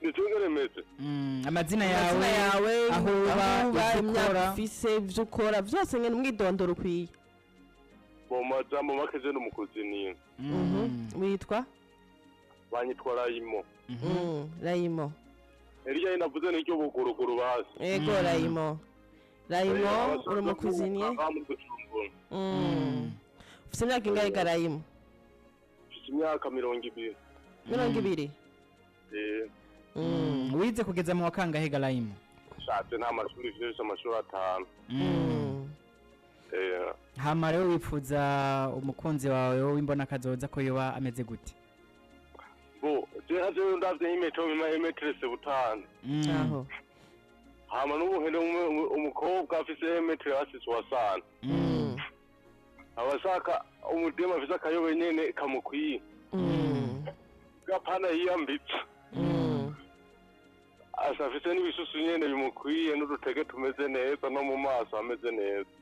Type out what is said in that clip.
Nitungere meze. Amazina yawe, amazina yawe, aho uba, uba, ivyo imyaka ukora. ufise, ivyo ukora vyose nyene, umwidondoro ukwiye. Mu majambo make, je n'umucuisinier. Witwa? Banyitwa Rayimo. Rayimo. Irya navuze niryo buguruguru basi. Ego, Rayimo, Rayimo, uri umucuisinier. Aha muri Bujumbura. Ufise imyaka ingahe ga Rayimo? Mfise imyaka 20. 20? Eh. Wize kugeza mu wa kangahe ga Rayimo? Shatse nta mashuri mfise, amashuri 5. Eh. Hama rero wifuza umukunzi wawe w'imbona kazoza ko yoba ameze gute? Bo, je haje ndavye nk'imetero bima un mètre septante. Aho. Hama n'ubu nkene umukobwa afise un mètre hasi soixante. Abashaka umudema afise akayobe nyene kamukwiye. Gapana yiyambitse. Asa afise n'ibisusu nyene bimukwiye n'udutege tumeze neza no mu maso hameze neza.